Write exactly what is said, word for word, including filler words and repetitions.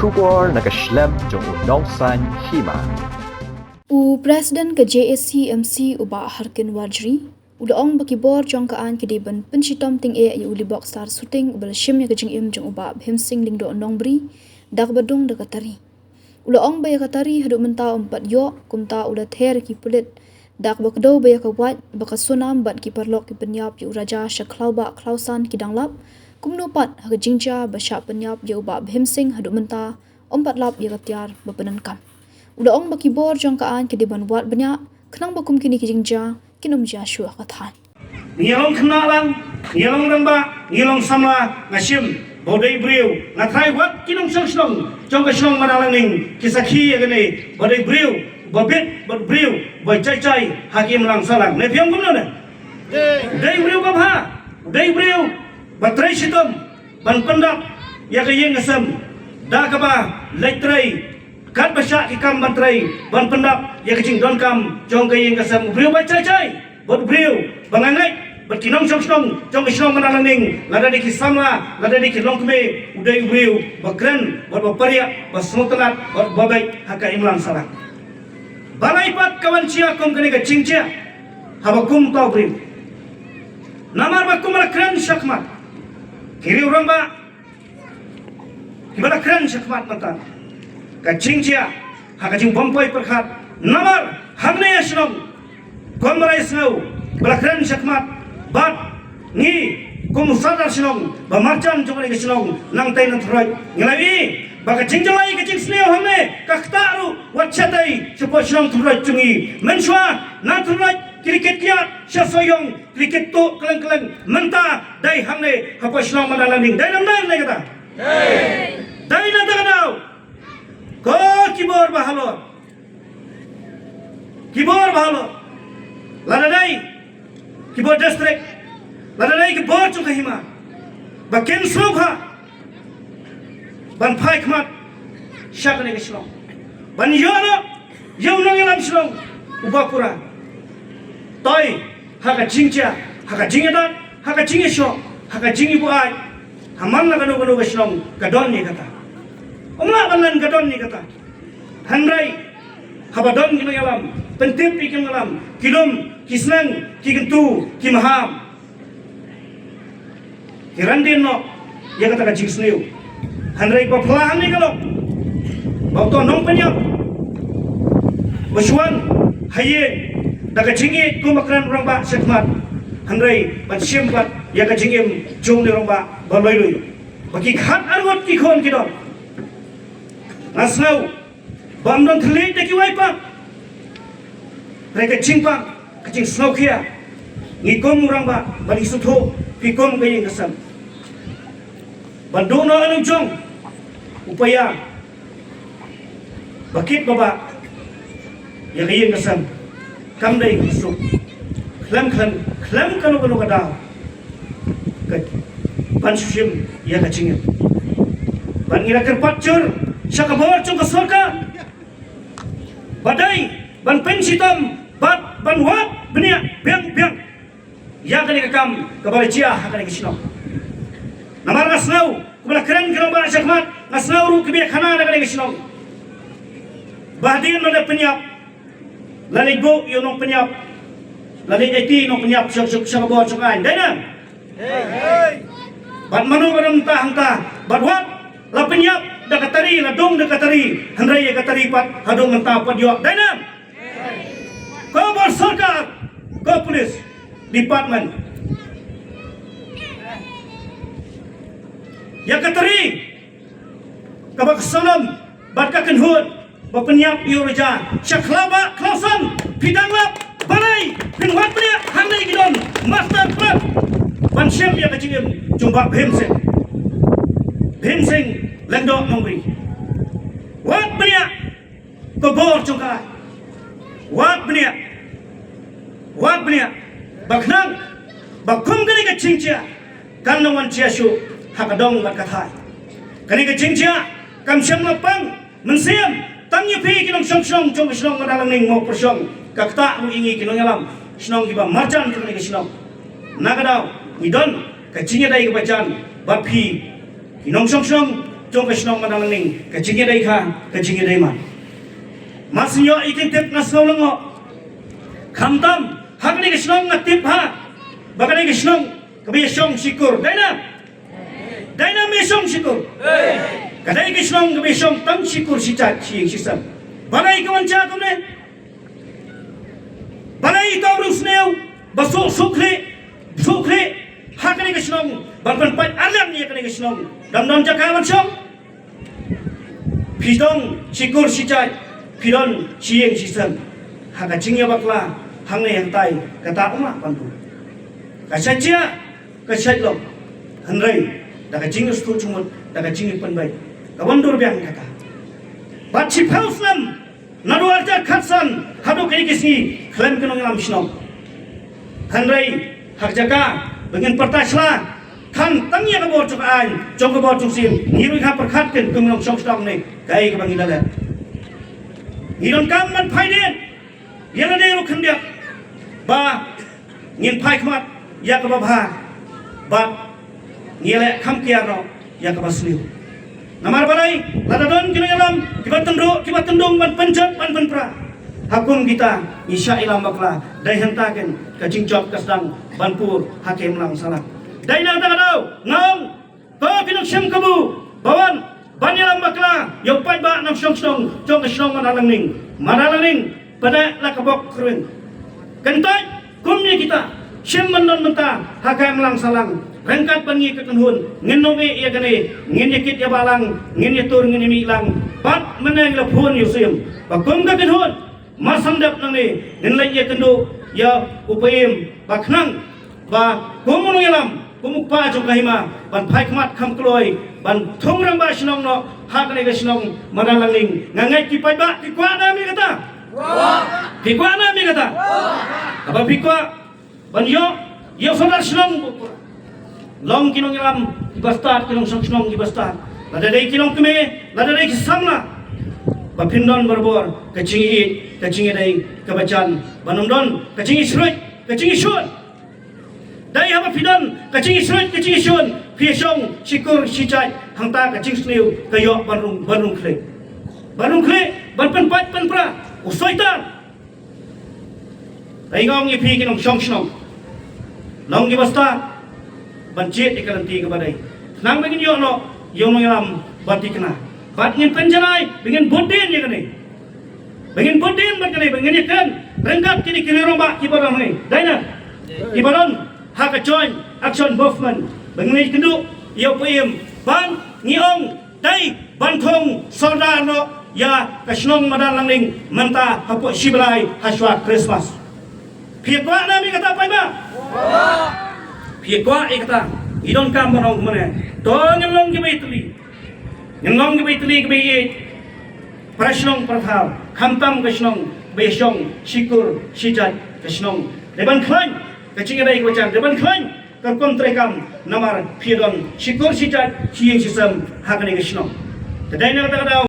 Khubor na ka shlem jong u Nongsaiñ Hima. U President ka J A C M C u Bah Harkin Warjri u la ong ba ki bor jong ka aiñ ki dei ban pynshitom tyngeh ïa u Limbok Star Suting uba la shim ïa ka jingim jong u Bah Bhimsing Lyngdoh Nongbri da kaba dung da ka tari. U la ong ba ïa ka tari haduh mynta um pat ïoh, kumta u la ther ïa ki pulit da kaba kdew ba ïa ka wait ba ka Sonam bad ki paralok ki pynïap ïa u Raja sha khlawbah khlawsan ki dang lap. Kumno pat ha ka jingjia ba shah pynïap ïa u Bah Bhimsing haduh mynta um pat lap ïa ka tiar ba pyndonkam. U la ong ba ki bor jong ka aiñ ki dei ban wad bniah khnang ba kum kine ki jingjia kin ym jia shuh ha ka thaiñ. Ngi long khynnah lang, ngi long rangbah, ngi long samla, nga shim ba u dei briew, nga tharai wat ki nongshong shnong jong ka shnong Madalang Ning ki sakhi ïa kane, ba u dei briew ba bit, ba u dei briew ba jai jai ha ki imlang sahlang. Ne phi ong kumno ne? Dei briew ba bha, dei briew ba trei shitom ban pyndap ïa ka ïing ka sem da kaba leit trei, katba shah ki kam ban trei ban pyndap ïa ka jingdonkam jong ka ïing ka sem. U briew ba jai jai bad u briew ba nga ngeit bad ki nongshong shnong jong ka shnong Madalang Ning, lada dei ki samla, lada dei ki longkmie, u dei u briew ba kren bad ba pariah, ba sngewtynnat bad ba beit ha ka imlang sahlang. Balei pat ka wan jia kum kane ka jingjia haba kum uta u briew? Namar ba kumba la kren shakhmat, ki riew rangbah kiba la kren shakhmat mynta, ka jingjia ha ka jingbym poi pyrkhat. Namar hangne ha shnong, kumba la ïasngew ba la kren shakhmat, bad ngi kum u sordar shnong ba marjan jong kane ka shnong, nangtei na Thynroit ngi la ïohi ba ka jingjia, ka jingsniew hangne ka ktah ruh wat shatei shapoh shnong Thynroit jong ngi. Mynshuwa na Thynroit ki la kit kiad sha Sohiong, ki la kit tuh kylleng kylleng, mynta dei hangne hapoh shnong Madalang Ning. Dei ne ym dei kata? Dei. Dei na kata ka daw, ko ki bor ba halor, ki bor ba halor, lada dei ki bor district, lada dei ki bor jong ka hima, ba kin sngewbha ban phai khmat sha kane ka shnong, ban ïoh noh ïa u nongïalam shnong uba pura. Toi ha ka jingjia, ha ka jingïadat, ha ka jingïashoh, ha ka jingïabuaid, ha man la kano kano ka shnong ka don ïa kata. Ym lah ban len ka don ïa kata. Hynrei haba don ki nongïalam, pyntip ïa ki nongïalam, ki lum, ki sneng, ki kyntu, ki maham, ki randien noh ïa kata ka jingsniew. Hynrei ba phylla hangne ka long ba uto u nongpynïap ba shu wan ha ïing da ka jingïeit kum ba kren u rangbah shakhmat, hynrei ban shim pat ïa ka jingim jong une u rangbah ba lui lui, ba ki khat arngut ki khun ki don. Nga sngew ba ym don thylliej da kiwei pat. Hynrei ka jingpang, ka jingsngewkhia, ngi kum u rangbah ba ngi sngewthuh phi kum ka ïing ka sem. Ban duh noh ïa u jong u paia ba kit ba bah ïa ka ïing ka sem, kam dei suk khlem khlem khlem kano kano ka daw ka ban shu shim ïa ka jingim. Ban ngi la kyrpad jur sha ka bor jong ka sorkar ba dei ban pynshitom bad ban wad bniah biang biang ïa kane ka kam kaba la jia ha kane ka shnong. Namar nga sngew kumba la kren ki rangbah shakhmat, nga sngew ruh kiba ïakhana na kane ka shnong ba hadien ba la pynïap, la leit buh ïa u nongpynïap, la leit aiti nongpynïap sha, sha, sha ka bor jong ka aiñ. Dei ne? Bad mano ba don mynta hangta? Bad wat la pynïap da ka tari, la dung da ka tari, hynrei ïa ka tari pat haduh mynta pat ïoh. Dei ne? Ko bor sorkar, ko police department, ïa ka tari kaba ka Sonam bad ka Kynhun ba pynïap ïa u Raja sha khlawbah khlawsan, phi dang lap balei? Phin wad bniah, hangne ki don master plan ban shim ïa ka jingim jong Bah Bhimsing, Bhimsing Lyngdoh Nongbri. Wad bniah, ko bor jong ka aiñ. Wad bniah, wad bniah, ba khnang ba kum kane ka jingjia kan nang wan jia shuh ha ka dong bad ka thaiñ. Kane ka jingjia kam shym la pang mynsiem tang ïa phi ki nongshong shnong jong ka shnong Madalang Ning Mawpyrshong. Ka ktah ruh ïa ngi ki nongïalam shnong kiba marjan jong kane ka shnong. Na ka daw ngi don ka jingïadei kaba jan bad phi ki nongshong shnong, jong ka shnong Madan Langning, ka jingïadei kha, ka jingïadei mat. Mar shu ïoh ïa ki tip nga sngew lyngngoh. Khamtam ha kane ka shnong nga tip ha ba kane ka shnong kaba ïashong shikur. Dei na? Dei na ba ïashong shikur? Ka dei ka shnong kaba ïashong tang shikur shijait, shi ïing shi sem. Balei ka wan jia kumne? Balei ito u riewsniew ba suk suk khlieh, suk khlieh ha kane ka shnong, ban pynpait arliang ïa kane ka shnong? Dang don jaka ban shong? Phi don shikur shijait, phi don shi ïing shi sem. Ha ka jingïabakla hangne hangtai, kata um lah ban bun. Ka shait jia, ka shait lok. Hynrei da ka jingïasngewthuh jingmut, da ka jingïapynbeit, ka wan dur biang kata. Bad shiphew snem, naduh arhajar khatsan haduh kine ki sngi, khlem ki nongïalam shnong. Hynrei ha ka jaka ba ngin pyrta sla, khamtam ïa ka bor jong ka aiñ, jong ka bor jong ka siem, ngi ruh ngi hap pyrkhat kin kum nongshong shnong ne kaei kaba ngi la leh. Ngi donkam ban phai dien ïa lade ruh khyndiat, ba ngin phai khmat ïa kaba bha, bad ngi leh kham kiar noh ïa kaba sniew. Namar balei? Lada don ki nongïalam kiba tynduh, kiba tyndung ban pynjot, ban pynpra, ha kum kita ngi shah ïalam bakla. Dei hangta kin ka jingjop ka sdang ban pur ha ka imlang sahlang. Dei na kata ka daw nga ong, ko ki nongshim kabu, ba wan ban ïalam bakla ïa u paidbah nongshong shnong jong ka shnong Madan Langning. Madan Langning, pyneh la ka bok kyrwin. Kyntait kum ïa kita, shim ban don mynta ha ka imlang sahlang. Ryngkat bad ngi ka kynhun, ngin ym ïeh ïa kane, ngin ïakit ïabah lang, ngin ïatur, ngin ïamih lang. Bad mynne ngi la phone ïa u Syiem ba kum ka kynhun, mar shu dep nangne, ngin leit ïakynduh ïa u Paiem, ba khnang ba kum u nongïalam, kum u kpa jong ka hima, ban phai khmat kham kloi ban thung rangbah shnong noh ha kane ka shnong Madan Langning. Nga ngeit ki paidbah ki kwah ne em ïa kata? Ki kwah ne em ïa kata? Haba phi kwah ban ïoh ïa u sordar shnong, long ki nongïalam kiba stad, ki nongshong shnong kiba stad, lada dei ki longkmie, lada dei ki samla, ba phin don barabor ka jingïeit, ka jingïadei kaba jan, ban ym don ka jingïasyrut, ka jingïashun. Dei haba phi don ka jingïasyrut, ka jingïashun, phi ïashong shikur shijait, hangta ka jingsniew ka ïoh ban rung, ban rung khlieh, ban rung khlieh, ban pynpait pynpra. U Soitan, dei nga ong ïa phi ki nongshong shnong, long kiba stad ban jied ïa ka lynti kaba dei, khnang ba ngin ïoh noh ïa u nongïalam ba thikna. Bad ngin pynjanai ba ngin bud dien ïa kane, ba ngin bud dien bad kane, ba ngin ïakren ryngkat kine ki rangbah kiba don hangne, dei na, kiba don ha ka Joint Action Movement, ba ngin ïakynduh ïa u Paiem, ban ngi ong dei ban thung sordar noh ïa ka shnong Madan Langning mynta hapoh shi bnai hashwa Christmas. Phi kwah ne em ïa kata paidbah? Phi kwah ïa kata? Ngi donkam ban ong kumne, to ngin long kiba ïatylli. Ngin long kiba ïatylli, kiba ïeit, para shnong para thaw, khamtam ka shnong ba ïashong shikur shijait, ka shnong dei ban khlaiñ ka jingïadei kaba jan, dei ban khlaiñ ka rukom treikam. Namar phi don shikur shijait, shi ïing shi sem ha kane ka shnong. Te dei na kata ka daw